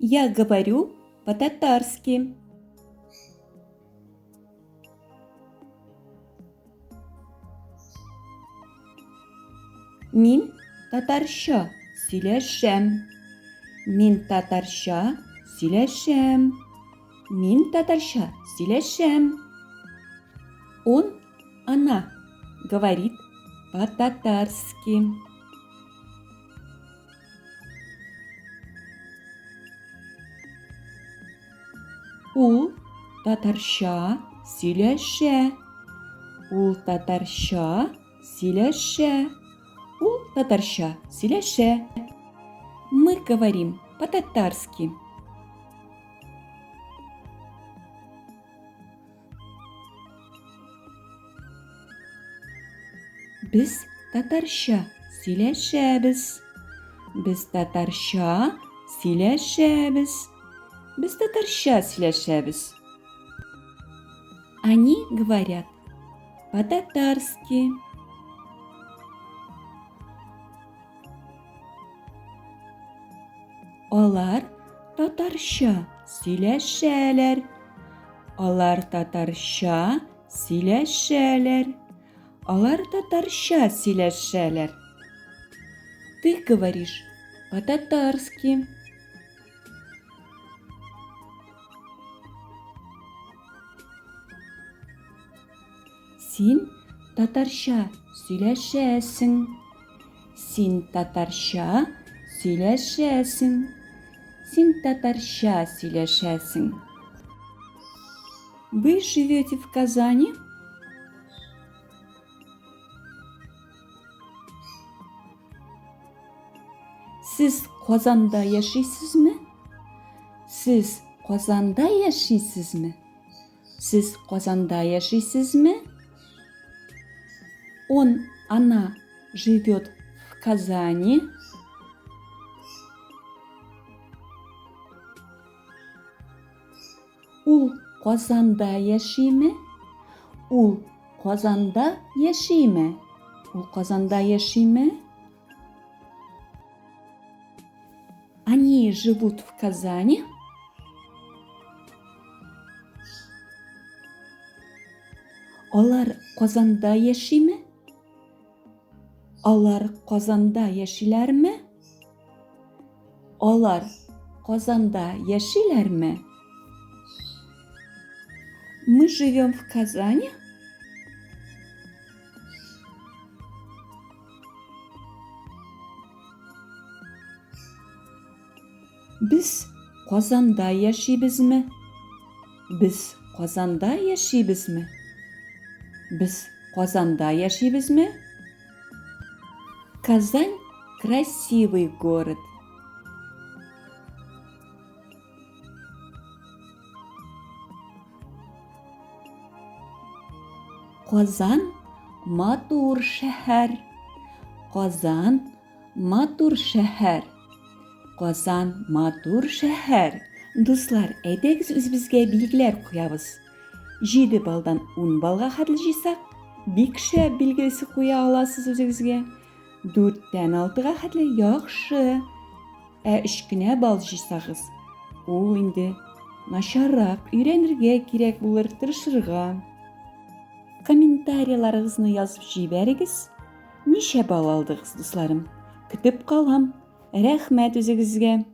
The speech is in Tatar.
Я говорю по-татарски. Мин татарча сөйләшәм. Мин татарча сөйләшәм. Мин татарча сөйләшәм. Он, она говорит по-татарски. Ул татарча сөйләшә. Ул татарча сөйләшә. Ул татарча сөйләшә. Мы говорим по-татарски. Без татарча сөйләшәбез. Без татарча сөйләшәбез. Без татарча сөйләшәбез. Они говорят по-татарски. Алар татарча сөйләшәләр. Алар татарча сөйләшәләр. Алар татарча сөйләшәләр. Ты говоришь по-татарски. Син татарча сөйләшәсең. Син татарча сөйләшәсең. Син татарча сөйләшәсең. Вы живете в Казани? Сез Казанда яшисезме? Сез Казанда яшисезме? Сез Казанда яшисезме? Он, она живет в Казани. Ул Казанда яшиме? Ул Казанда яшиме? Ул Казанда яшиме? Они живут в Казани. Алар Казанда яшиме? Алар Казанда яшиләрме? Алар Казанда яшиләрме? Мы живем в Казани? Без Казанда яшибезме? Без Казанда яшибезме? Без Казанда яшибезме? Казань красивый город. Казан матур шәһәр. Казан матур шәһәр. Казан матур шәһәр. Дуслар, әйдәгез үзебезгә билгеләр куябыз. 7 балдан 10 балга хәтле җыйсак, бик шәп билгесе куя аласыз үзегезгә. 4-тән 6-га хәтле яхшы. Ә өч кенә балл җыйсагыз, ул инде начаррак, өйрәнергә кирәк булыр, тырышырга. Комментарийларыгызны язып җибәрегез. Ничә балл алдыгыз, дусларым? Көтеп калам. Рәхмәт үзегезгә.